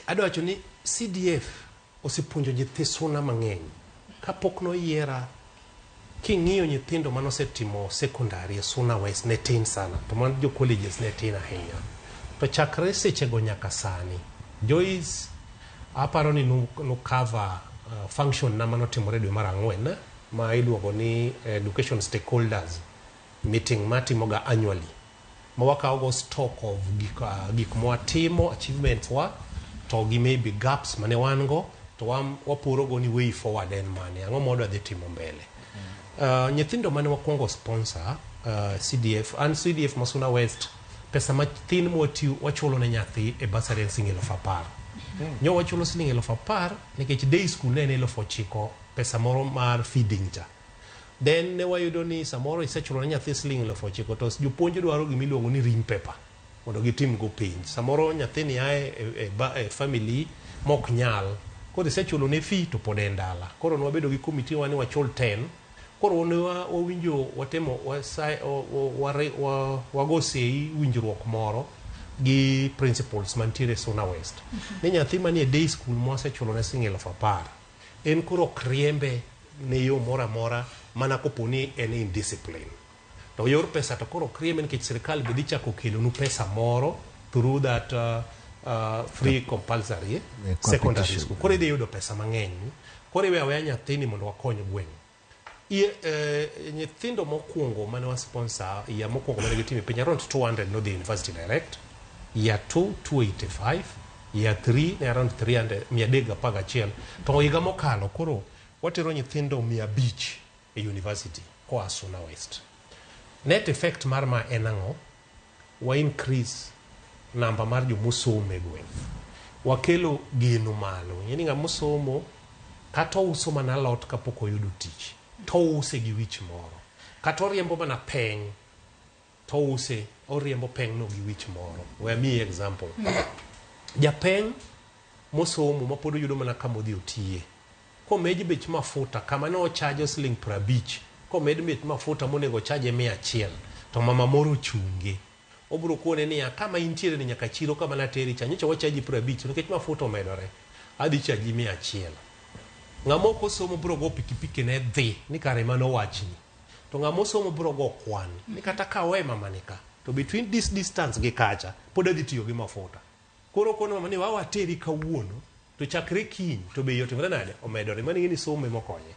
Adwa wacho ni CDF osepuonjo nyithi Suna mang'eny. Kapok noyiera, king'iyo nyithindo manosetimo secondary e Suna West ne tin sana, to man jo colleges ne tin ahinya. To chakre sechego nyaka sani, Joyce, aparo ni nu cover function na manotimore dwe mar 4 ma iluongo ni education stakeholders meeting matimoga annually, ma wakawo go stock of gik mwatimo, achievements wa, to gi maybe gaps mane wan go, to waporo go ni way forward en mane, ang'o ma wadwa dhi timo mbele. Nyithindo mane wakwongo sponsor CDF, an CDF ma Suna West, pesa mathin mwatiyo wachulo ne nyathi e bursary en siling 10,000. Nyo wachulo siling 10,000 nikech day school ne en 9,000, pesa moro mar feeding cha. Then ne wayudo ni samoro isechulo ne nyathi siling 9,000, to jopuonj dwaro gimiluongo ni ring paper mondo gitim go penj. Samoro nyathini ae e family mok nyal, koro isechulo ne fee to pod en dala. Koro nwabedo gi committee wa ni wachul 10. Koro ne wawinjo watemo wago sei winjruok moro gi principals mantiere Suna West ni nyathi manie day school mwasechulo ne siling 10,000 en koro ok riembe ne yo moro amora mana kopo ni en indiscipline. To yor pesa to koro ok riembe nikech sirikal be dhi chako kelonu pesa moro through that free compulsory secondary competition. school. Koro idhi yudo pesa mang'eny. Koro iwe aweya nyathini mondo wakony gweng'. Nyithindo mokwongo mane wa sponsor ya mokwongo mane gitimo e piny, around 200 nodhi university direct, year 2 285, year 3 ne around 300, 311. To higa mokalo koro watero nyithindo 500 e university koa Suna West. Net effect mar ma en ang'o? Wa increase namba mar jomosomo e gweng', wakelo geno malo. Ing'e ni ng'ama osomo, kata ouso mana alot kapok oyudo tich, to ouse gi wich moro. Kata oriembo mana peng, to ouse, oriembo peng no gi wich moro. We amiyi example. Japeng mosomo mapod oyudo mana kama odhi otiye, komed bech mafuta kama ne ochajo siling 50, komed bech mafuta monego ochaje 100, to mama moro ochunge, obiro kone niya, "Kama intiere ni nyaka chiro kama nateri cha, nyocha wachaji 50, nikech mafuta omedore, adhi chaji 100." Ng'ama ok osomo biro go pikipiki ne dhi ni kare mano wachni. To ng'ama osomo biro go kwan ni kata ka awe mamani ka, to between this distance gi kacha pod adhi tiyo gi mafuta. Koro kono mama ni wa wateri kawuono, to chakre kiny to bei otimore nade? Omedore. Mano ing'e ni somo ema okonye.